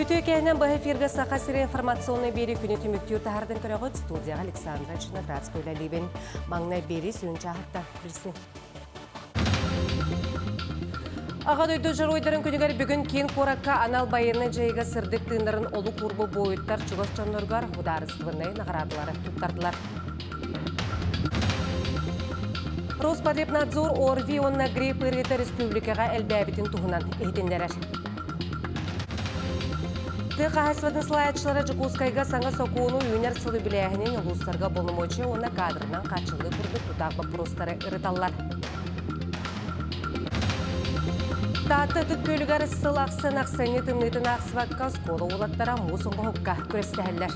Үтүө кэһинэн быһа эфиргэ Саха сирэ информационнай биэрии күнү түмүктүүр таһардын көрөҕүт. Студияҕа Александра Чиноградская үлэлиибин. Маҥнай биэрии сүрүн чааһыттан билсин. Аҕа дойду дьоруойдарын күнүгэр бүгүн киин куоракка анал байыаннай дьайыыга сырдык тыыннарын олук уурбут буойуттар чугас дьонноругар судаарыстыбаннай наҕараадалары туттардылар. Роспотребнадзор ОРВИ уонна грипп ыарыыта республикаҕа элбээбитин туһунан иһитиннэрэр. Тыа хаһаайыстыбатын салайааччылара Дьокуускайга саҥа сокуону үүнэр сыл үбүлээһинин улуустарга боломуочуйа уонна кадрынан хааччыллыы курдук тутаах боппуруостары ырыталлар. Таатта Ытык Күөлүгэр сыл ахсын ахсынньы тымныытын аахсыбакка оскуола уолаттара муус оҥоһукка күрэстэһэллэр.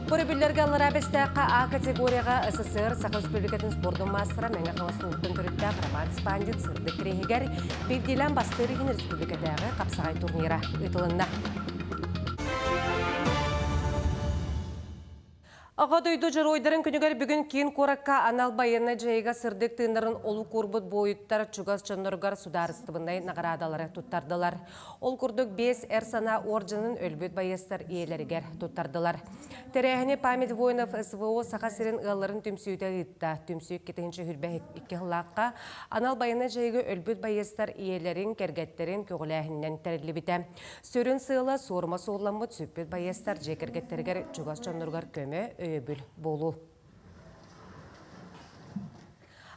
Көрөбүллэргэ Аллараа Бэстээххэ А категорияҕа СССР Саха Республикатын спордун маастара Мэҥэ Хаҥалас улууһуттан төрүттээх Роман Спандин сырдык кириэһигэр биирдиилээн бастыыр иһин республикатааҕы хапсаҕай турнира ыытылынна. Аҕа дойду дьоруойдарын күнүгэр бүгүн киин куоракка анал байыаннай дьайыыга сырдык тыыннарын олук уурбут буойуттар чугас дьонноругар судаарыстыбаннай наҕараадалары туттардылар. Ол курдук биэс эр санаа уордьанын өлбүт байыастар ийэлэригэр туттардылар. Тэрээһини «Память воинов СВО» Саха сирин ыалларын түмсүүтэ ыытта. Түмсүү 2022 сыллаахха анал байыаннай дьайыыга өлбүт байыастар ийэлэрин, кэргэттэрин көҕүлээһининэн тэриллибитэ. Сүрүн сыала суорума суолламмыт сүппүт байыастар дьиэ кэргэттэригэр чугас дьонноругар көмө, өйөбүл буолуу.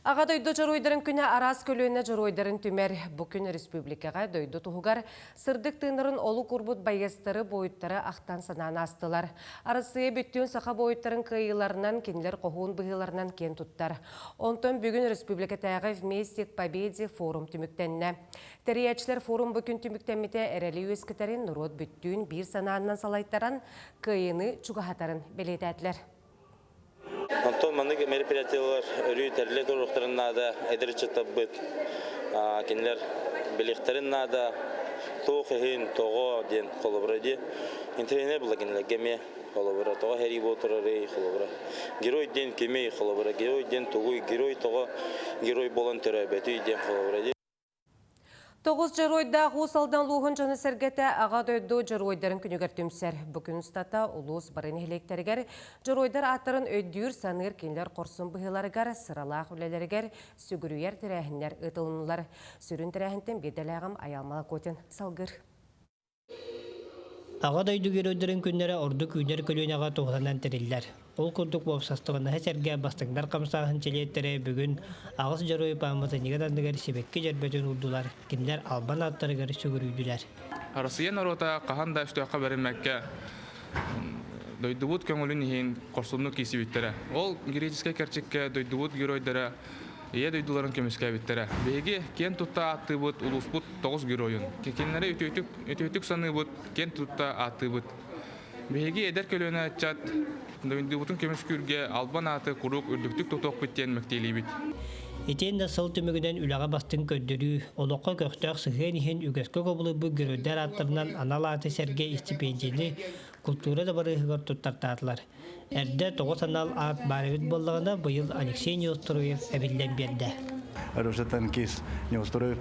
Аҕа дойду дьоруойдарын күнэ араас көлүөнэ дьоруойдарын түмэр. Бу күн республикаҕа дойду туһугар сырдык тыыннарын олук уурбут байыастары, буойуттары ахтан-санаан аастылар. Арассыыйа бүттүүн саха буойуттарын кыайыыларынан, кинилэр хоһуун быһыыларынан киэн туттар. Онтон бүгүн республикатааҕы «Вместе к победе» форум түмүктэннэ. Тэрийээччилэр форум бу күн түмүктэммитэ эрэли үөскэтэрин, норуот бүттүүн биир санаанан салайтаран, кыайыыны чугаһатарын бэлиэтээтилэр. Онтон маннык мероприятиелар өрүү тэриллэ туруохтарын наада, эдэр ыччаттарбыт кинилэр билиэхтэрин наада, туох иһин, тоҕо диэн холобура дии. Интэриэһинэй буолла кинилэргэ эмиэ холобура, тоҕо сэрии буола турарый холобура. Герой диэн кимий холобура, герой диэн тугуй, герой тоҕо герой буолан төрөөбөтүй диэн холобура дии. Тоҕус дьоруойдаах Уус Алдан улууһун дьоно-сэргэтэ Аҕа дойду дьоруойдарын күнүгэр түмсэр. Бу күн устата улуус бары нэһилиэктэригэр дьоруойдар ааттарын өйдүүр, саныыр кинилэр хорсун быһыыларыгар, сыралаах үлэлэригэр сүгүрүйэр тэрээһиннэр ыытылыннылар. Сүрүн тэрээһинтэн биирдэлээҕим Айаал Малакотин салгыыр. Аҕа дойду геройдарын күннэрэ ордук үүнэр көлүөнэҕэ туһуланан тэриллэр. Ол курдук уопсастыбаннаһы сэргэ бастыҥнар хамсааһын чилиэттэрэ бүгүн аҕыс дьоруой пааматынньыгын анныгар сибэкки дьөрбөтүн уурдулар, кинилэр албан ааттарыгар сүгүрүйдүлэр. Арассыыйа норуота хаһан да өстөөххө бэриммэккэ дойдубут көҥүлүн иһин хорсуннук киирсибиттэрэ. Ол греческэй кэрчиккэ дойдубут геройдара Ийэ дойдуларын көмүскээбиттэрэ. Биһиги киэн тутта ааттыыбыт улууспут тоҕус геройун. Кинилэри үтүөтүк, үтүөтүк саныыбыт, киэн тутта ааттыыбыт. Биһиги эдэр көлүөнэ ыччат дойдубутун көмүскүүргэ албан ааты куруук үрдүктүк тутуохпут диэн мэктиэлиибит. Итиэннэ сыл түмүгүнэн үлэҕэ бастыҥ көрдөрүү, олоххо көхтөөх сыһыан иһин үгэскэ кубулуйбут геройдар ааттарынан анал ааты сэргэ истипиэндьийэни култуура дыбарыаһыгар туттартаатылар. Эрдэ тоҕус анал аат баар эбит буоллаҕына, быйыл Алексей Неустроев эбиллэн биэрдэ. Оружие танкист Неустроев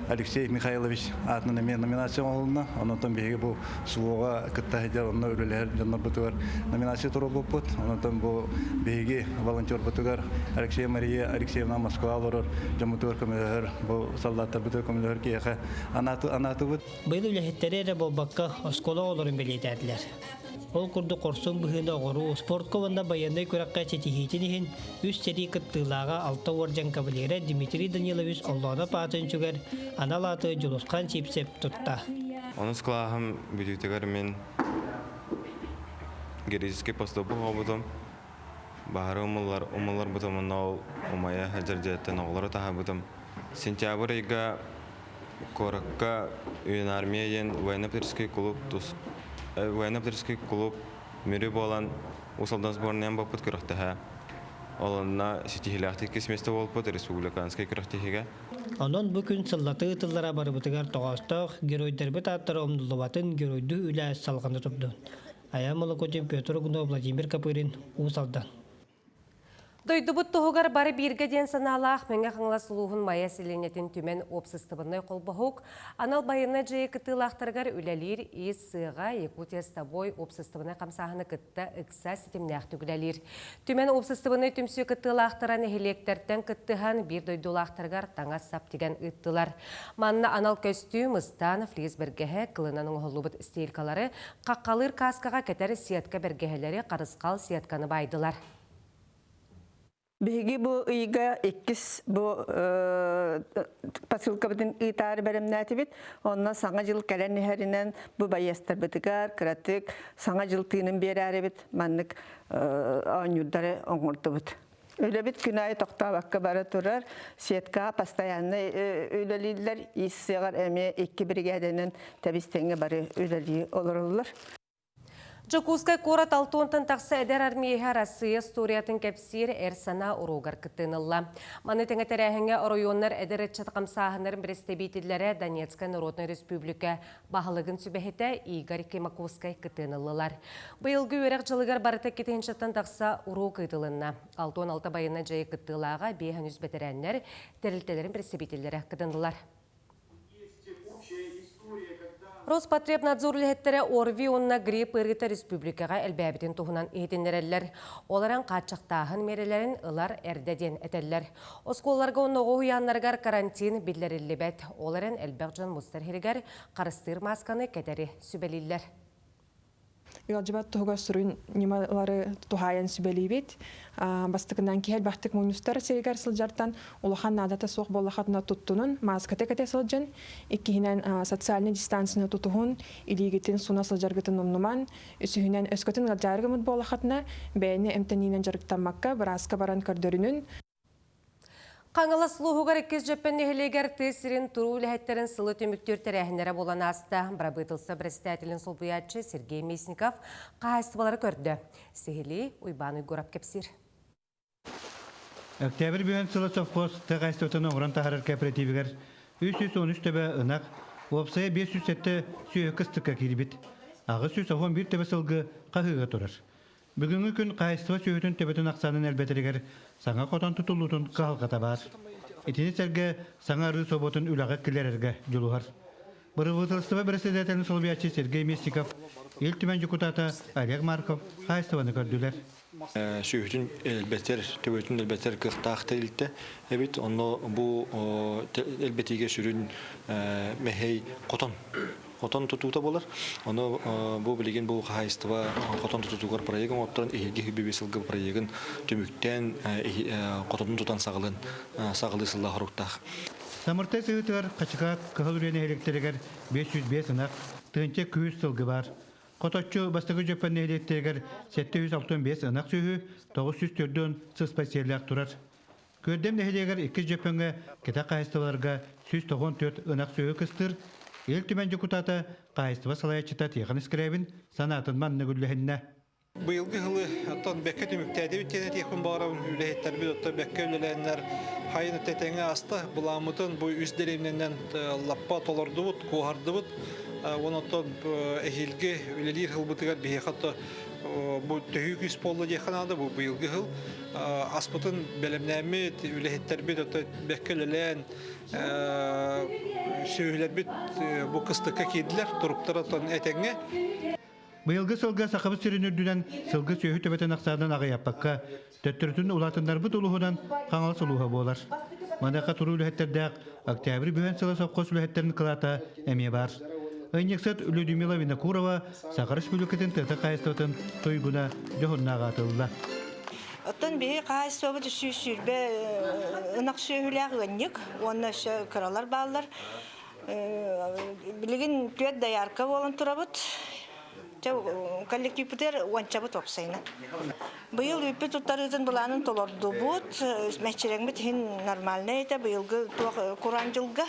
Алексей Михайлович аатынан эмиэ номинация оҥоһулунна. Онон биһиги бу СВО-ҕа кытта сылдьар, онно үлэлэһэр дьоннорбутугар номинация туруорбуппут. Онон бу биһиги волонтербутугар Алексей Мария Алексеевна Москва олорор дьоммутугар көмөлөһөр, бу солдаттарбытыгар көмөлөһөр киһиэхэ анаатыбыт. Быйыл үлэһиттэри эрэ буолбакка, оскуола оҕолорун бэлиэтээтилэр. Ол курдук хорсун быһыыны оҥоруу, спортка уонна байыаннай күрэххэ ситиһиитин иһин үс сэрии кыттыылааҕа алта уордьан кавалера Дмитрий Данилович Оллоонов аатын сүгэр анал ааты Дьулусхан Сивцев тутта. Онус кылааһым бүтүүтүгэр мин героический поступок оҥорбутум. Баһары умуллар, умулларбытым уонна ол умайа сылдьар дьиэттэн оҕолору таһаарбытым. Сентябрь ыйга Куоракка Юнармия диэн военно-патриотическай клуб тус военно-патриотическай клуб Мүрү буолан Уус Алдан сборнайын боппут күрэхтэһэ. Ол онно ситиһиилээхтик иккис миэстэ буолбут республиканскай күрэхтэһиигэ. Онон бу күн сыллатыы тыллара барыбытыгар тоҕоостоох, геройдарбыт ааттара умнуллубатын, геройдуу үлэ салҕана турдун. Айаан Молокотин, Петр Угунов, Владимир Копырин, Уус Алдан. Дойдубут туһугар бары бииргэ диэн санаалаах Мэҥэ Хаҥалас улууһун Майа сэлиэнньэтин Түмэн уопсастыбаннай холбоһук анал байыаннай дьайыы кыттыылаахтарыгар үлэлиир ис сыаҕа Якутия с тобой уопсастыбаннай хамсааһыны кытта ыкса ситимнээхтик үлэлиир. Түмэн уопсастыбаннай түмсүү кыттыылаахтара нэһилиэктэртэн кыттыһан биир дойдулаахтарыгар таҥас-сап тигэн ыыттылар. Манна анал көстүүм, ыстаан, флис бэргэһэ, кылынан оҥоһуллубут стелькалары, хаххалыыр кааскаҕа кэтэр сетка бэргэһэлэри, харысхал сетканы баайдылар. Биһиги бу ыйга иккис бу посылкабытын ыытаары бэлэмнээтибит. Онно Саҥа дьыл кэлэн иһэринэн бу байыастарбытыгар кыратык Саҥа дьыл тыынын биэрээрибит маннык оонньуурдары оҥордубут. Үлэбит күн аайы тохтообокко бара турар. Сетка постоянно үлэлииллэр. Ис сыаҕар эмиэ икки биригээдэнэн тэбис-тэҥҥэ бары үлэлии олороллор. Дьокуускай куорат алтыонтан тахса эдэр армееһа Арассыыйа историятын кэпсиир эр санаа уруогар кыттыыны ылла. Маны тэҥэ тэрээһиҥҥэ оройуоннар эдэр ыччат хамсааһыннарын бэрэстэбиитиллэрэ Донецкай Народнай Республика баһылыгын сүбэһитэ Игорь Кимаковскай кыттыыны ыллылар. Быйылгы үөрэх дьылыгар барыта 2 тахса уруок ыытылынна. 66 байыаннай дьайыы кыттыылааҕа 53 бэтэрээннэр тэрилтэлэрин бэрэстэбиитиллэрэ кытыннылар. Роспотребнадзор үлэһиттэрэ ОРВИ уонна грипп ыарыыта республикаҕа элбээбитин туһунан иһитиннэрэллэр. Ол эрэн хааччахтааһын миэрэлэрин ылар эрдэ диэн этэллэр. Оскуолаларга уонна оҕо уһуйааннарыгар карантин биллэриллибэт. Ол эрэн элбэх дьон мустар иһигэр харыстыыр маасканы кэтэри сүбэлииллэр. Ыалдьыбат туһугар сүрүн ньымалары туһаайан сүбэлиибит. Бастакынан киһи элбэхтик мунньустар сиригэр сылдьартан улахан наадата суох буоллаххытына туттунун, мааската кэтэ сылдьын. Иккиһинэн, социальнай дистанцияны тутуһун, илиигитин суна сылдьаргытын умнуман. Үсүһүнэн, өскөтүн ыалдьаары гыммыт буоллаххытына, бэйэни эмтэниинэн дьарыктаммакка, бырааска баран көрдөрүнүн. Хаҥалас улууһугар иккис Дьөппөн нэһилиэгэр тыа сирин туруу үлэһиттэрин сылы түмүктүүр тэрээһиннэрэ буолан ааста. Бырабыыталыстыба председателин солбуйааччы Сергей Местников хаһаайыстыбалары көрдө. Сиһилии Уйбаан Уйгурап кэпсиир. Октябрь бүһүн сылы совхоз тыа хаһаайыстыбатын оҥорон таһаарар кооперативигэр 313 төбө ынах, уопсайа 507 сүөһү кыстыкка киирбит. 811 төбө сылгы хаһыыга турар. Бүгүҥҥү күн хаһаайыстыба сүөһүтүн төбөтүн ахсаанын элбэтэригэр саҥа хотон тутуллуутун кыһалҕата баар. Итини сэргэ саҥа арыы собуотун үлэҕэ киллэрэргэ дьулуһар. Бырабыыталыстыба бэрэссэдээтэлин солбуйааччы Сергей Местников, Ил Түмэн дьокутаата Олег Марков хаһаайыстыбаны көрдүлэр. Сүөһүтүн элбэтэр, төбөтүн элбэтэр кыахтаах тэрилтэ эбит. Онно бу элбэтиигэ сүрүн мэһэй хотон хотон тутуута буолар. Ону бу билигин бу хаһаайыстыба хотон тутуутугар проект оҥотторон эһиги хүбүбү сылгы проегын түмүктээн хотонун тутан саҕалын саҕалыы сыллаах хоруктаах. Самыртай сыһыытыгар Хачыкаат Кыһыл Үрүйэ нэһилиэктэригэр 505 ынах, тыһыынча күүс сылгы баар. Хоточчу бастакы Дьөппөн нэһилиэктэригэр 765 ынах сүөһү, 904 сыспай сиэллээх турар. Күөрдэм нэһилиэгэр иккис Дьөппөҥҥө кэтэх хаһаайыстыбаларга 194 ынах сүөһү кыстыыр. Ил Түмэн дьокутаата, хаһаайыстыба салайааччыта Тихон Искрябин санаатын маннык үллэһиннэ. Быйылгы сылы оттон бэккэ түмүктээтибит диэн этиэхпин баҕарабын. Үлэһиттэрбит оттон бэккэ үлэлээннэр хайын тэтэҥэ аста. Былааммытын бу үс дэриэбинэнэн лаппа толордубут, куоһардыбыт. Уонна оттон эһиилги үлэлиир сылбытыгар биһиэхэ бу төһүү күүс буолла диэххэ наада бу быйылгы сыл аспытын бэлэмнээммит үлэһиттэрбит ото бэккэ үлэлээн сүөһүлэрбит бу кыстыкка киирдилэр туруктара отон этэҥҥэ. Быйылгы сылга Сахабыт сирин үрдүнэн сылгы сүөһү төбөтүн ахсаанын аҕыйаппакка, төттөрүтүн улаатыннарбыт улууһунан Хаҥалас улууһа буолар. Маныаха туруу үлэһиттэрдээх Октябрь бүһэн сыла совхоз үлэһиттэрин кылаата эмиэ баар. Ыйньыксыт Людмила Винокурова Саха Республикатын тыата хаһаайыстыбатын туйгуна дьоһуннаах аатылла. Оттон биһи хаһаайыстыбабыт 120 ынах сүөһүлээх ыанньык уонна өссө кыралар бааллар. Билигин түөрт доярка буолан турабыт. Коллективпытыгар уончабыт уопсайынан. Быйыл үүппүт туттарыытын былаанын толордубут. Мэччирэҥмит иһин нормальнай этэ быйылгы туох кураан дьылга.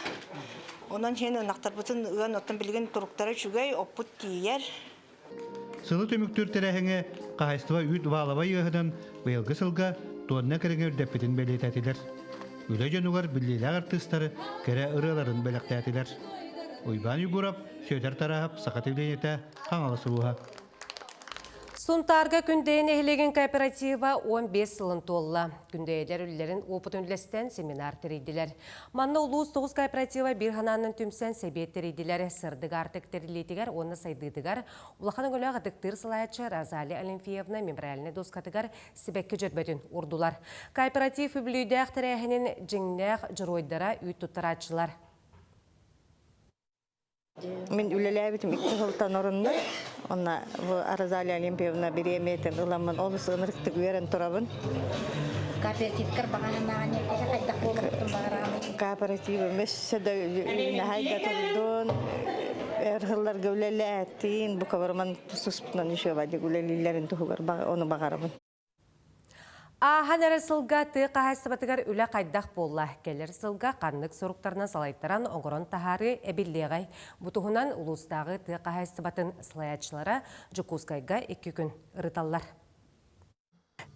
Онон иһин ынахтарбытын ыан оттон билигин туруктара үчүгэй, оппут тиийэр. Сылы түмүктүүр тэрээһиҥҥэ хаһаайыстыба үүт валовай ыаһынан быйылгы сылга туонна кэриҥэ үрдэппитин бэлиэтээтилэр. Үлэ дьонугар биллиилээх артыыстары кэрэ ырыаларын бэлэхтээтилэр. Уйбаан Егоров, Сүөдэр Тараһап, Саха телевидениетэ, Хаҥалас улууһа. Сунтаарга Күндэйэ нэһилиэгин кооператива 15 сылын туолла. Күндэйэлэр үлэлэрин опытын үллэстэн семинар тэрийдилэр. Манна улуус тоҕус кооператива биир ханаанын түмсэн сэбиэт тэрийдилэр. Сырдык аартык тэриллиитигэр уонна сайдыытыгар улахан өҥөлөөх ытыктыыр салайааччы Розалия Алимфеевна мемориальнай доскатыгар сибэкки дьөрбөтүн уурдулар. Кооператив үбүлүйдээх тэрээһинин дьиҥнээх дьоруойдара үүт туттарааччылар. Мин үлэлээбитим икки сылтан орунна. Онно бу Розалия Олимпиевна бириэмийэтин ыламмын олус ынырыктык үөрэн турабын. Кооперативкар баҕаһынааҕын эргэтэ хайдах буолуохтун баҕараҕыный? Кооперативым өссө да наһайда турдун, өр сылларга үлэлээтин, бу кабарман туспунан еще бадик үлэлииллэрин туһугар ону баҕарабын. Ааһан эрэр сылга тыа хаһаайыстыбатыгар үлэ хайдах буолла? Кэлэр сылга ханнык соруктарынан салайтаран оҥорон таһаарыы эбиллиэҕэй? Бу туһунан улуустааҕы тыа хаһаайыстыбатын салайааччылара Дьокуускайга икки күн ырыталлар.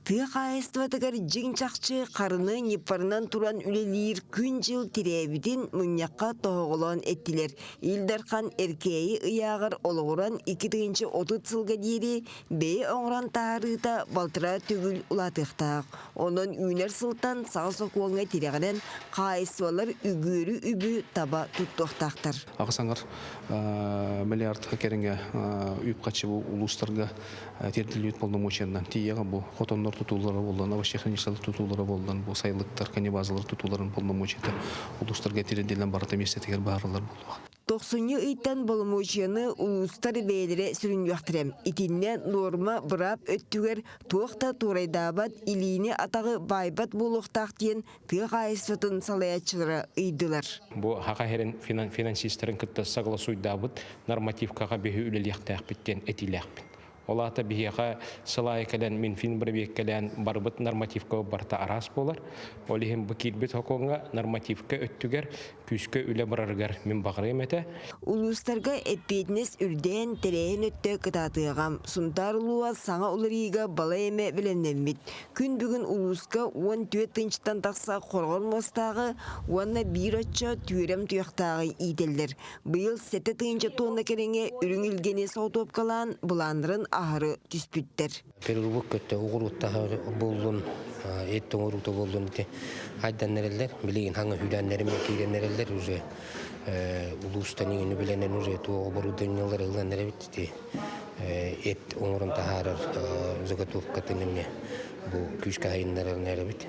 Тыа хаһаайыстыбатыгар дьиҥ-чахчы харыны ньыппарынан туран үлэлиир күн-дьыл тирээбитин мунньахха тоһоҕолоон эттилэр. Ил Дархан Эркээйи ыйааҕар олоҕуран 2030 сылга диэри Бэйэ оҥорон таһаарыыта балтараа төгүл улаатыахтаах. Онон үүнэр сылтан саҥа сокуоҥҥа тирэҕирэн хаһаайыстыбалар үгүөрү үбү таба туттуохтаахтар. Аҕыс аҥар миллиард кэриҥэ үп-харчы бу улуустарга тиэрдиллибит полномочиянан тиийэҕэ бу хотоннор тутуулара буоллан, овощехранилищелар тутуулара буоллан, бу сайылыктар, конебазалар тутууларын полномочията улуустарга тиэрдиллэн барыта миэстэтигэр баарылар буолуоҕа. Тохсунньу ыйтан боломуочуйаны улуустар бэйэлэрэ сүрүннүөхтэрэ. Итиннэ нуорма быраап өттүгэр туох да туорайдаабат, илиини-атаҕы баайбат буолуохтаах диэн тыа хаһаайыстыбатын салайааччылара ыйдылар. Бу Саха сирин финансистарын кытта согласуйдаабыт нормативкаҕа биһи үлэлиэхтээхпит диэн этиилээхпин. Ол аата биһиэхэ сыл аайы кэлэн Минфин бырабиэккэлээн барбыт нормативка барыта араас буолар. Ол иһин бу киирбит сокуоҥҥа нормативка өттүгэр күүскэ үлэ барарыгар мин баҕарыам этэ. Улуустарга эппиэтинэс үрдээн, тэрээһин өттө кытаатыаҕа. Сунтаар улууһа саҥа уларыйыыга балай эмэ бэлэмнэммит. Күн бүгүн улууска 14 тыһыынчаттан тахса хороҕор муостааҕы уонна биир оччо түөрэм туйахтааҕы иитэллэр. Быйыл 7 тыһыынча тонна кэриҥэ үрүҥ илгэни соҕотуопкалаан былааннарын аһары түспүттэр. Перерубок көттө угуруттаһа буоллун, эт тоҥоруута буоллун ити айдан эрэллэр. Билигин хаҥа сүүрээннэрим киирэн эрэллэр уже улуустан иҥини билэнэн уже туох оборудованиелары ылан эрэбит ити эт оҥорон таһаарар заготовкатын эмиэ бу күүскэ айыннаран эрэбит.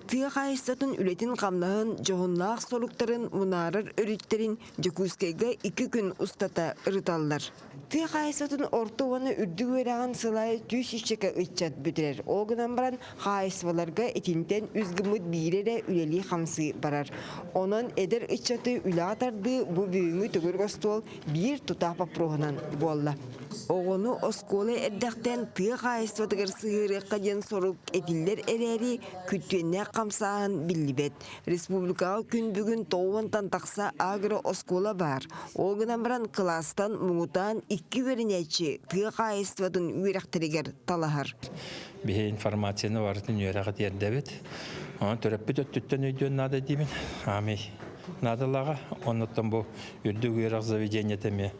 Тыа хаһаайыстыбатын үлэтин-хамнаһын, дьоһуннаах соруктарын мунаарар өрүттэрин Дьокуускайга икки күн устата ырыталлар. Тыа хаһаайыстыбатын орто уонна үрдүк үөрэҕин сылай түс иччэкэ ыччат бүтэрэр. Ол гынан баран хаһаайыстыбаларга итинтэн үс гыммыт биирэ эрэ үлэлии-хамсыы барар. Онон эдэр ыччаты үлэҕэ тардыы бу бүгүҥҥү төгүрүк остуол биир тутаах боппуруоһунан буолла. Оҕону оскуола эрдэхтэн тыа хаһаайыстыбатыгар сыһыарыахха диэн сорук этиллэр эрээри, күттүөннээх хамсааһын биллибэт. Республикаҕа күн бүгүн тоҕуонтан тахса агро-оскуола баар. Ол гынан баран кылаастан муҥутаан икки үөрэнээччи тыа хаһаайыстыбатын үөрэхтэригэр талаһар. Биһи информацияны барытын үөрэҕи тиэрдэбит. Онон төрөппүт өттүттэн өйдүөн наада диибин. Аамый наадалааҕа. Оннуттан бу үрдүк үөрэх заведениета эмиэ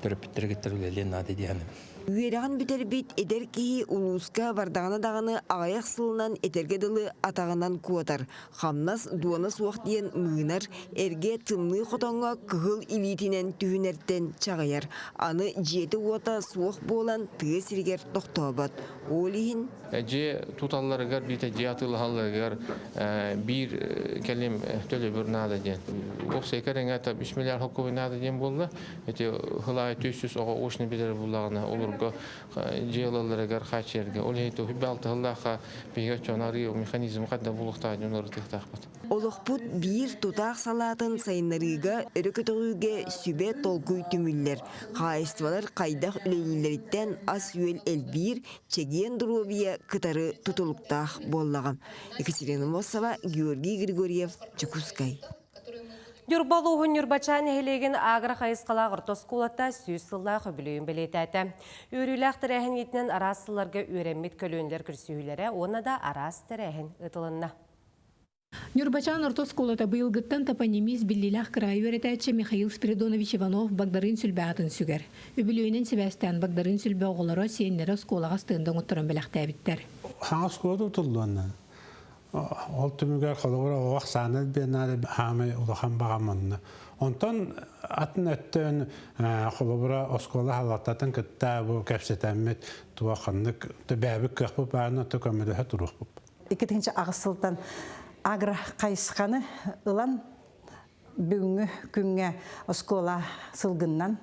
төрөппүттэри кытта үлэлиэн наада диэхиним. Үөрэҕин бүтэрбит эдэр киһи улууска бардаҕына даҕаны аҕыйах сылынан этэргэ дылы атаҕынан куотар, хамнас дуона суох диэн мыынар, эргэ тымныы хотоҥҥо кыһыл илиитинэн түһүнэртэн чаҕыйар. Аны дьиэтэ-уота суох буолан тыа сиригэр тохтообот. Ол иһин Дьиэ туталларыгар, биитэ дьиэ атыылаһалларыгар биир кэлим төлөбүр наада диэн. Уопсай кэриҥэ 3 миллиард холкуобай наада диэн буолла. Ити хылаай 400 оҕо очно билэр буллаҕына олорго дьиэ ылалларыгар хааччыйарга. Ол иһин туһуй алтыһыллаахха биһиги оччоҕуна арыы механизм ханна булуохтаах дьон ырытыахтаахпыт. Олохпут биир тутаах салаатын сайыннарыыга, өрө көтөҕүүгэ сүбэ толкуй түмүллэр. Хаһаайыстыбалар хайдах үлэлииллэриттэн ас-үөл элбиир, чэгиэн доруобуйа кытары тутулуктаах буоллаҕа. Екатерина Мосова, Георгий Григорьев, Дьокуускай. Ньурба улууһун Ньурбачаан нэһилиэгин агро хайысхалаах орто оскуолата 100 сыллаах үбүлүөйүн бэлиэтээтэ. Үөрүүлээх тэрээһин иитинэн араас сылларга үөрэммит көлүөнэлэр көрсүһүүлэрэ уонна да араас тэрээһин ыытылынна. Ньурбачаан орто оскуолата быйылгыттан топонимист биллиилээх кыраайы үөрэтээччи Михаил Спиридонович Иванов Багдарыын Сүлбэ аатын сүгэр. Үбүлүөйүнэн сибээстээн Багдарыын Сүлбэ оҕолоро, сиэннэрэ оскуолаҕа стенда оҥотторон бэлэхтээбиттэр. Саҥа оскуола тутуллуонна ол түмүгэр холобура оҕо ахсаана биэннаада хаамай улахан баҕам онно. Онтон атын өттөн холобура оскуола халаттатын кытта бу кэпсэтэммит туох ханнык бэйэбит кыахпыт баарына то көмөлөһө туруохпут. 2008 сылтан агро хайысханы ылан бүгүҥҥү күҥҥэ оскуола сылгыннан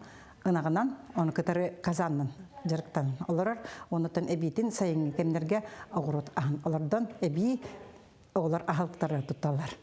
ынаҕынан ону кытары казаннан дьарыктанан олорор. Онутан эбиитин сайыҥҥы кэмнэргэ оҕуруот аһын олордон эбии оҕолор аһылыктары тутталлар.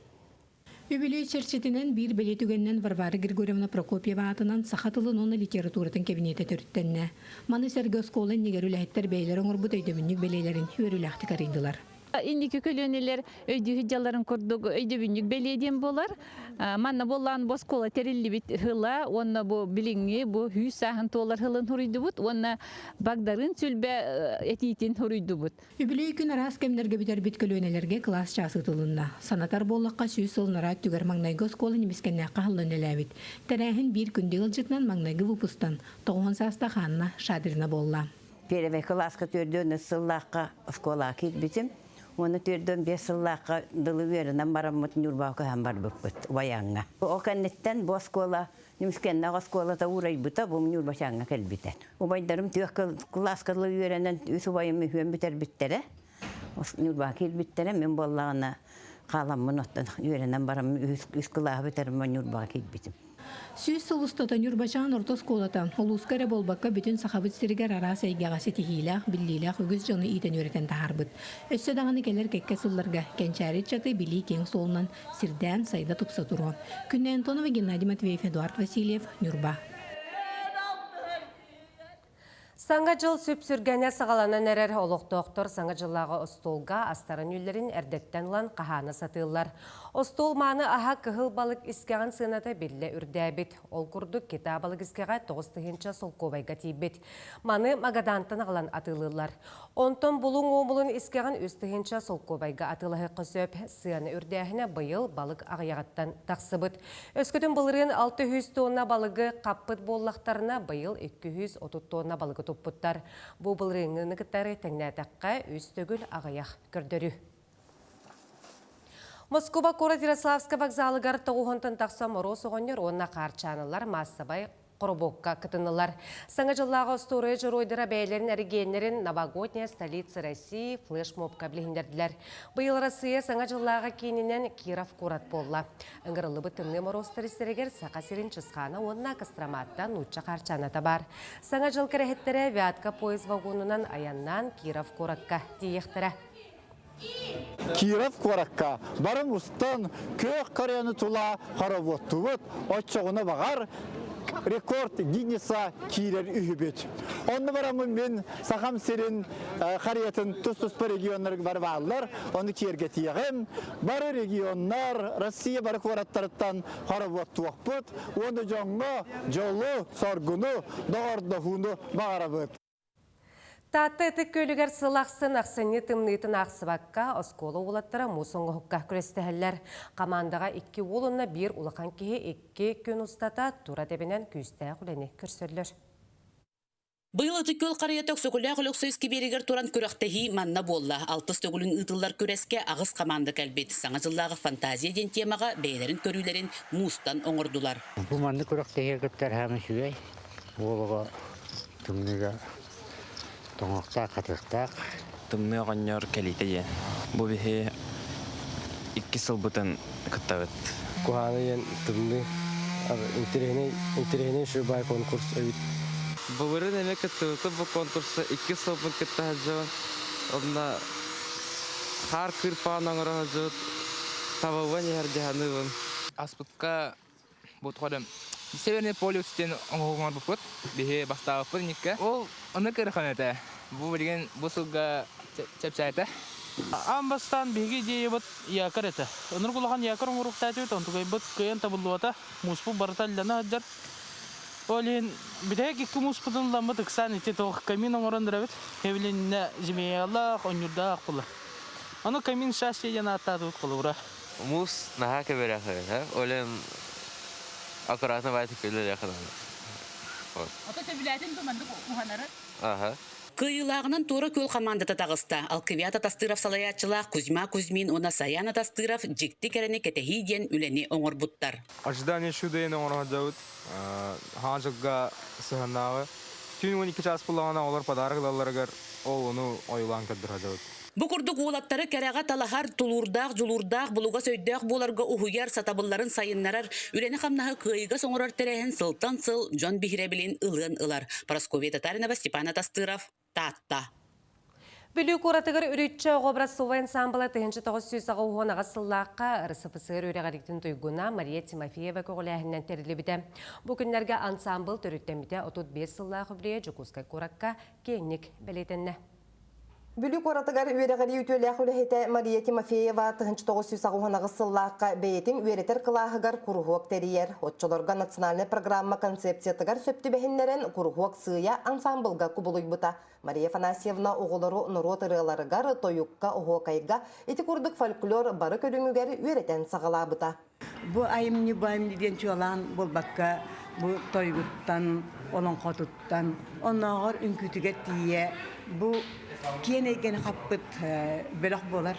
Үбүлүөй чэрчитинэн биир бэлиэ түгэнинэн Варвара Григорьевна Прокопьева аатынан саха тылын уонна литературатын кэбиниэтэ төрүттэннэ. Маны сэргэ оскуола иннигэр үлэһиттэр бэйэлэрэ оҥорбут өйдөбүнньүк бэлиэлэрин үөрүүлээхтик арыйдылар. Инники көлүөнэлэр өйдүү сылдьалларын курдук өйдөбүнньүк бэлиэ диэн буолар. Манна буоллаан бу оскуола тэриллибит ыла уонна бу билиҥҥи бу сүүс сааһын туолар сылын суруйдубут уонна Багдарыын Сүлбэ этиитин суруйдубут. Үбүлүөй күн араас кэмнэргэ бүтэрбит көлүөнэлэргэ кылаас чаас ыытылынна. Санатар буоллахха, 100 сыл анараа өттүгэр маҥнайгы оскуола Ньимискэннээххэ аһыллан үлэлээбит. Тэрээһин биир күндү ыалдьытынан маҥнайгы выпустан 90 саастаах Анна Шадрина буолла. Первый кылааска төрдүөн үс сыллаахха оскуолаҕа киирбитим. Уонна төрдүөн биэс сыллаахха дылы үөрэнэн бараммыт Ньурбаҕа көһөн барбыппыт Убайааҥҥа. Ол кэнниттэн бу оскуола Ньүмүскэннээх оскуолата уурайбыта, бу Ньурбачааҥҥа кэлбитэ. Убайдарым түөх кылааска дылы үөрэнэн үс убайым үһүөн бүтэрбиттэрэ. Ньурбаҕа киирбиттэрэ, мин буоллаҕына хааламмын оттон үөрэнэн баран үс кылааһы бүтэрэн Ньурбаҕа киирбитим. 100 сыл устата Ньурбачаан орто оскуолата улууска эрэ буолбакка бүтүн Сахабыт сиригэр араас эйгэҕэ ситиһиилээх, биллиилээх үгүс дьону иитэн-үөрэтэн таһаарбыт. Өссө даҕаны кэлэр кэккэ сылларга кэнчээри ыччаты билии киэҥ суолунан сирдээн сайда тупса туруо. Күннэй Антонова, Геннадий Матвеев, Эдуард Васильев, Ньурба. Саҥа дьыл сүпсүргэнэ саҕаланан эрэр олохтоохтор саҥа дьыллааҕы остуолга астарын үллэрин эрдэттэн ылан хаһаана сатыыллар. Остуол мааны аһа кыһыл балык искэҕин сыаната биллэ үрдээбит. Ол курдук кита балык искэҕэ 9000 солкуобайга тиийбит. Маны Магадантан аҕалан атыылыыллар. Онтон булуҥ уомулун искэҕин 3000 солкуобайга атыылаһыахха сөп. Сыана үрдээһинэ быйыл балык аҕыйаҕыттан тахсыбыт. Өскөтүн былырыын 600 тонна балыгы хаппыт буоллахтарына, быйыл 230 тонна балыгы туппуттар. Бу былырыыҥҥыны кытары тэҥнээтэххэ, үс төгүл аҕыйах көрдөрүү. Москуба куорат Ярославскай вокзалыгар тоҕуһунтан тахса Моруос оҕонньор уонна хаарчааналар маассабай Хоробуокка кытыннылар. Саҥа дьыллааҕы остуоруйа дьоруойдара бэйэлэрин эрэгиэннэрин «Новогодняя столица России» флешмобка билиһиннэрдилэр. Быйыл Россия Саҥа дьыллааҕы киининэн Киров куорат буолла. Ыҥырыллыбыт тымныы моруостар истэригэр Саха сирин Чысхаана уонна Костроматтан нуучча хаарчааната баар. Саҥа дьыл кэрэһиттэрэ Вятка поезд вагонунан айаннаан Киров куоракка тиийиэхтэрэ. Киров куоракка бары мустан күөх Кореяны тула хороводтубут, оччоҕуна баҕар рекорд Гиннеса киирэр үһүбүт. Онно бараммын мин Сахам сирин харыйатын тус-туспа регионнарыгар бары бааллар, ону киэргэтиэҕим. Бары регионнар, Россия бары куораттарыттан хороводтуохпут уонна дьоҥҥо дьолу, соргуну, доҕордоһууну баҕарабыт. Таатта Ытык Күөлүгэр сыл ахсын ахсынньы тымныытын аахсыбакка, оскуола уолаттара муус оҥоһукка күрэстэһэллэр. Хамаандаҕа икки уол уонна биир улахан киһи икки күн устата тура тэбинэн күүстээх үлэни көрсөллөр. Быйыл Ытык Күөл харыйата Өксөкүлээх Өлөксөй искибиэригэр туран күрэхтэһии манна буолла. Алтыс төгүлүн ыытыллар күрэскэ аҕыс хамаанда кэлбит. Саҥа дьыллааҕы фантазия диэн темаҕа бэйэлэрин көрүүлэрин муустан оҥордулар. Бу маннык күрэхтэһиигэ кыттар хааман үчүгэй. Уол оҕо Тымныыга тоҥуохтаах, хатыахтаах. Тымныы оҕонньор кэлиитэ диэн. Бу биһи икки сылбытын кыттабыт. Куһаана диэн тымныы интэриэһинэй интэриэһинэй шибай конкурс эбит. Былырыын эмиэ кыттыбытым бу конкурса икки сылбын кытта сылдьабын. Онно хаар кыырпаҕын оҥоро сылдьыбыт табыллан иһэр дьаһаныыбын. Аспытка Бу тухары Северный полюс диэн оҥоһук оҥорбуппут. Биһи бастаабыппыт инникке. Ол ону кырхан этэ. Бу билигин бу сылга чэпчээтэ. Аан бастаан биһиги идеябыт якорь этэ. Ынырык улахан якорь оҥоруохтаатыбыт, онтукайбыт кыайан табыллыбата, мууспут барыта аллана сылдьар. Ол иһин бүтэһик икки мууспутун ыламмыт ыксаан ити туох камин оҥорон эрэбит. Кэбилиннэ змеялаах, онньурдаах буолар. Ону камин счастья диэн ааттаатыбыт холобура. Муус наһаа кэбирэх Олен аккуратно байтык үлэлиэххэ Ото сөбүлээтин бу маннык уһанары? Аха. Кыайыылааҕынан Туора Күөл хамаандата таҕыста. Алквиад Атастыров салайааччылаах Кузьма Кузьмин уонна Саян Атастыров дьикти кэрэни кэтэһии диэн үлэни оҥорбуттар. Ожидание чуда диэн оҥоро сылдьабыт. Хаан дьылга сыһыннааҕы. Түүн 12 чаас буллаҕына олор подарок ылалларыгар ол ону ойуулаан көрдөрө сылдьабыт. Бу курдук уолаттары кэрэҕэ талаһар, тулуурдаах, дьулуурдаах, булугас өйдөөх буоларга уһуйар, сатабылларын сайыннарар, үлэни-хамнаһы кыайыгас оҥорор тэрээһин сылтан сыл дьон биһирэбилин ылыан ылар. Парасковья Татаринова, Степан Атастыров, Таатта. Бүлүү куоратыгар Үрүччэ оҕо образцовай ансаамбыла 1998 сыллаахха РСФСР үөрэҕириитин туйгуна Мария Тимофеева көҕүлээһининэн тэриллибитэ. Бу күннэргэ ансаамбыл төрүттэммитэ 35 сыллаах үбүлүөйэ Дьокуускай куоракка киэҥник бэлиэтэннэ. Бүлүү куоратыгар үөрэҕирии үтүөлээх үлэһитэ Мария Тимофеева 1998 сыллаахха бэйэтин үөрэтэр кылааһыгар куруһуок тэрийэр. Оччолорго национальнай программа концепциятыгар сөп түбэһиннэрэн куруһуок сыыйа ансаамбылга кубулуйбута. Мария Афанасьевна оҕолору норуот ырыаларыгар, тойукка, оһуокайга ити курдук фольклор бары көрүҥүгэр үөрэтэн саҕалаабыта. Бу айымньы бу айымньы диэн чуолаан буолбакка, бу тойугуттан, олоҥхотуттан, оннооҕор үҥкүүтүгэр тиийэ бу киэн эйгэни хаппыт бөлөх буолар.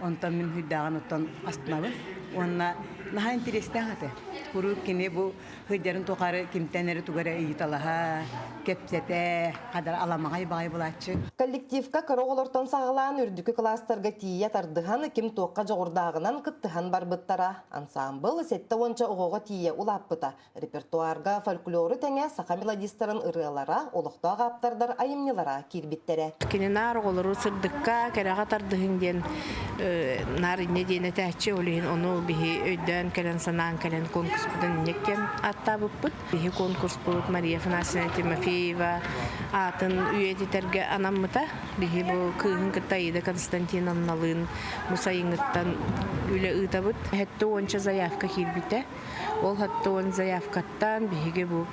Онтон мин сүрдээҕин оттон астынабын. Уонна наһаа интэриэстээх этэ. Куруук кини бу сылдьарын тухары кимтэн эрэ тугу эрэ ыйыталаһа, кэпсэтэ, хадара аламаҕай баҕайы булааччы. Коллективка кыра оҕолортон саҕалаан үрдүкү кылаастарга тиийэ тардыһан, ким туохха дьоҕурдааҕынан кыттыһан барбыттара. Ансаамбыл 70 оҕоҕо тиийэ улааппыта. Репертуарга фольклору тэҥэ саха мелодистарын ырыалара, олохтоох ааптардар айымньылара киирбиттэрэ. Кини наар оҕолору сырдыкка, кэрэҕэ тардыһыҥ диэн наар инньэ диэн этээччи. Ол иһин ону биһи өйдөөн кэлэн, санаан кэлэн конкурспутун инньэ диэн ааттаабыппыт. Биһи конкурспут Мария Афанасьевна Тимофеева аатын үйэтитэргэ анаммыта. Биһи бу кыыһын кытта Аида Константиновналыын бу сайыҥҥыттан үлэ ыытабыт. Сэттэ уонча заявка киирбитэ. Ол 70 заявкаттан биһиги бу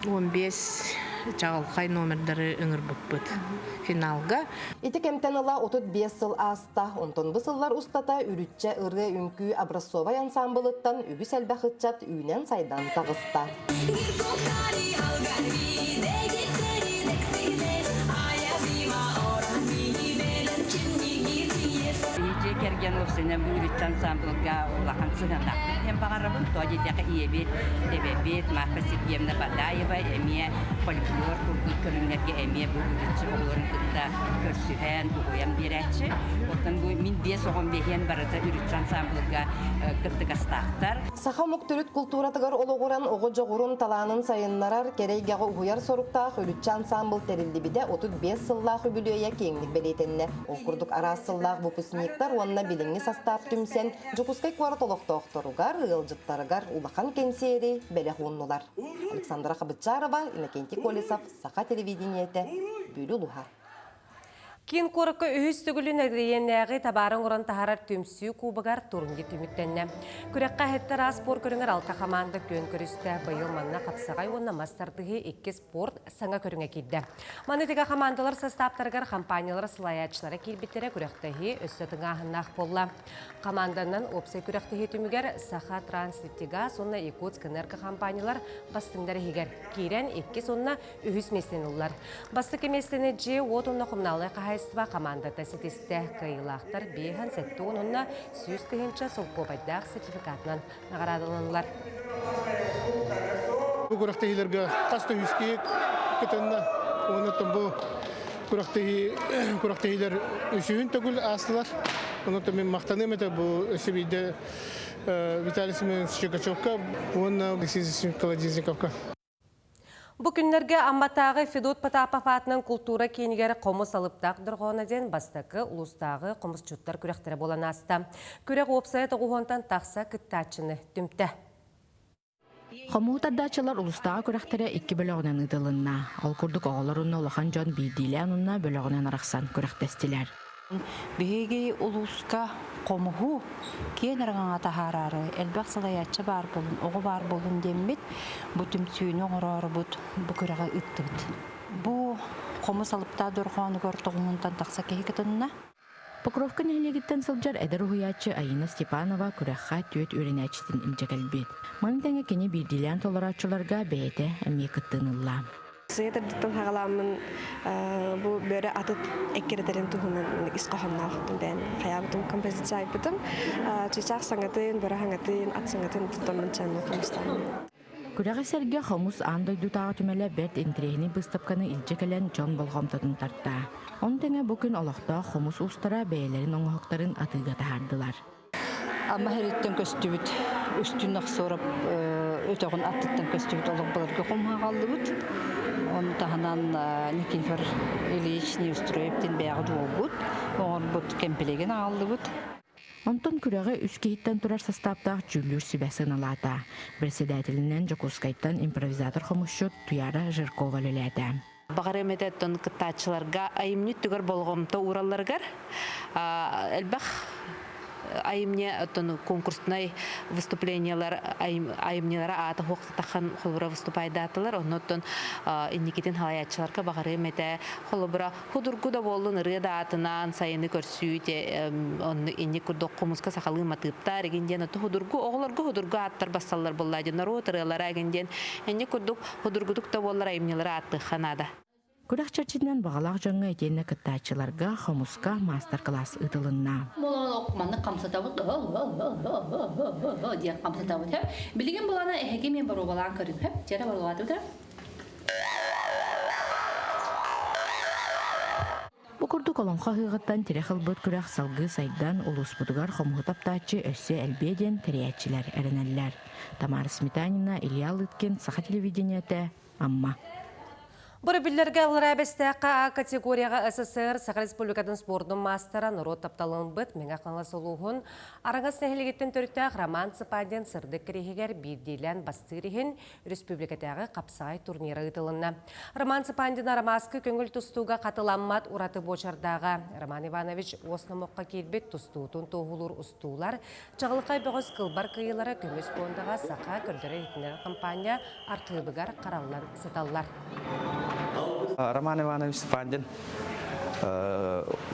15 чаҕылхай номердары ыҥырбыппыт финалга. Ити кэмтэн ыла 35 сыл ааста. Онтон бу сыллар устата Үрүччэ ырыа-үҥкүү образцовай ансаамбылыттан үгүс элбэх ыччат үүнэн-сайдан таҕыста. Дьиэ кэргэн уопсайынан бу Үрүччэ ансаамбылга улахан сыһыаннаахпыт диэн баҕарабын. Тоҕо диэтэххэ ийэбит, эбэбит Марфа Сергеевна Бадаева эмиэ фольклор курдук көрүҥнэргэ эмиэ бу Үрүччэ оҕолорун кытта көрсүһэн, уһуйан биэрээччи. Оттон бу мин биэс оҕом биэһиэн барыта Үрүччэ ансаамбылга кыттыгастаахтар. Саха омук төрүт култууратыгар олоҕуран оҕо дьоҕурун, талаанын сайыннарар, кэрэ эйгэҕэ уһуйар соруктаах Үрүччэ ансаамбыл тэриллибитэ 35 сыллаах үбүлүөйэ киэҥник бэлиэтэннэ. Ол курдук араас сыллаах выпускниктар уонна билиҥҥи састаап түмсэн Дьокуускай куорат олохтоохторугар, ыалдьыттарыгар улахан кэнсиэри бэлэх ууннулар. Александра Хабычарова, Иннокентий Колесов, Саха телевидениетэ, Бүлүү улууһа. Киин куоракка үһүс төгүлүн эрэгийиэннээҕи табаары оҥорон таһаарар түмсүү кубогар турнир түмүктэннэ. Күрэххэ эһэттэр араас спорт көрүҥэр алта хамаанда күөн көрүстэ. Быйыл манна хапсаҕай уонна мас тардыһыы икки спорт саҥа көрүҥэ киирдэ. Маны тэгэ хамаандалар састааптарыгар хампаанньалар салайааччылара киирбиттэрэ күрэхтэһии өссө тыҥааһыннаах буолла. Хамаанданан уопсай күрэхтэһии түмүгэр Саха Транснефтегаз уонна Якутскэнерго хампаанньалар бастыҥнар иһигэр киирэн иккис уонна үһүс миэстэни ыллар. Бастакы миэстэни дьиэ-уот уонна хомунаалынай хаһаайыстыба хамаандата ситистэ. Кыайыылаахтар 570 уонна 100 тыһыынча солкуобайдаах сертификатынан наҕараадаланаллар. Бу күрэхтэһиилэргэ хас да үс киһи кытынна. Уонна бу күрэхтэһиилэр үсүһүн төгүл аастылар. Онон мин махтаныам этэ бу өссө биирдэ Виталий Семенович Чикачевка уонна Алексей Колодезниковка. Бу күннэргэ Амматааҕы Федот Потапов аатынан култуура киинигэр хомус алыптаах дорҕооно диэн бастакы улуустааҕы хомусчуттар күрэхтэрэ буолан ааста. Күрэх уопсайа тоҕуһуонтан тахса кыттааччыны түмтэ. Хомуһу тардааччылар улуустааҕы күрэхтэрэ икки бөлөҕүнэн ыытылынна. Ол курдук оҕолор уонна улахан дьон биирдиилээн уонна бөлөҕүнэн арахсан күрэхтэстилэр. Биһиги улууска хомуһу киэн араҥаҕа таһаараары элбэх салайааччы баар буолун, оҕо баар буолун диэммит бу түмсүүнү оҥороорубут бу күрэҕи ыыттыбыт. Бу хомус алыптаах дорҕоонугар тоҕуһунтан тахса киһи кытынна. Покровка нэһилиэгиттэн сылдьар эдэр уһуйааччы Айина Степанова күрэххэ түөрт үөрэнээччитин илдьэ кэлбит. Маны тэҥэ кини биирдиилээн толорооччуларга бэйэтэ эмиэ кыттыыны ылла. Сыа төрдүттэн хаҕаламмын бу бөрө атыт эккирэтэрин туһунан ис хоһоонноохтун бэйэм хайаабытым композиция айбытым. Чычаах саҥатын, бөрө саҥатын, ат саҥатын туттаммын чанна хомустааммын. Күрэҕи сэргэ хомус аан дойдутааҕы түмэлэ бэрт интэриэһинэй быыстапканы илдьэ кэлэн дьон болҕомтотун тарта. Ону тэҥэ бу күн олохтоох хомус уустара бэйэлэрин оҥоһуктарын атыыга таһаардылар. Амма иһириттэн көстүбүт Үстүүн Охсуорап өтөҕүн аттыттан көстүбүт олох былыргы хомуһаҕаллыбыт. Ону таһынан Никифор Ильич Неустроев диэн бэйэҕит уолгут оҥорбут кэмпилиэгин аҕаллыбыт. Онтон күрэҕи үс киһиттэн турар састааптаах дьүүллүүр сүбэ сыаналаата. Председателинэн Дьокуускайтан импровизатор-хомусчут Туяра Жиркова үлэлээтэ. Баҕарыам этэ оттон кыттааччыларга айымньы өттүгэр болҕомто ууралларыгар элбэх айымньы оттон конкурснай выступлениелар айымньылара аата хуохтатахан холобура выступайдаатылар оннуттан инникитин халайааччыларга баҕарыам этэ холобура худургу да буоллун ырыа да аатынан сайыны көрсүү онну инник курдук хомуска сахалыы матыыптар игин диэн худургу оҕолорго худургу ааттар бассаллар буолла диэн норуот ырыалара игин диэн инник курдук Судургутук да буоллар айымньылары ааттыахха наада. Күрэх чэрчитинэн баҕалаах дьоҥҥо итиэннэ кыттааччыларга хомуска маастар-кылаас ыытылынна. Маннык хамсатабыт диэн хамсатабыт. Билигин булана эһиги мен боруобалаан көрүҥ. Дьэрэ боруобалаатыбыт. Бу курдук Олоҥхо ыһыаҕыттан тирэх ылбыт күрэх салгыы сайдан, улууспутугар хомуһу таптааччы өссө элбиэ диэн тэрийээччилэр эрэнэллэр. Тамара Сметанина, Илья Лыткин, Саха телевидениетэ, Амма. Бу биллэргэ Аллараа Бэстээххэ А категорияҕа СССР Саха Республикатын спордун маастара норуот тапталын Мэҥэ Хаҥалас улууһун Араҥас нэһилиэгиттэн төрүттээх Роман Цыпандин сырдык кириэһигэр биирдиилээн бастыыр иһин республикатааҕы хапсаҕай турнира ыытылынна. Роман Цыпандин Арамааскы көҥүл тустууга хатыламмат ураты буочардааҕа. Роман Иванович уос номоххо киирбит тустуутун туоһулуур устуулар чаҕылхай бөҕөс кылбар кыйыылара көмүс пуондаҕа саха көрдөрөр-иһитиннэрэр хампаанньа архыыбыгар хараллан сыталлар. Роман Иванович Цыпандин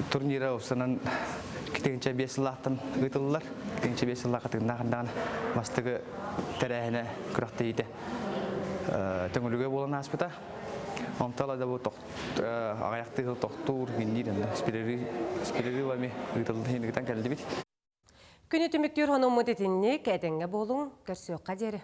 турнира устунан 2005 сыллаахтан ыытыллар. 2005 сыллаахха тыыннаах бастакы тэрээһинэ күрэхтэһиитэ Төҥүлүгэ буолан ааспыта. Онтон да бу аҕыйахтыы сыл тохтуур, гинниир спиририлами ыытыллыытын кэллибит. Күнү түмүктүүр хонуммут итинник, этэҥҥэ буолуҥ, көрсүөххэ диэри.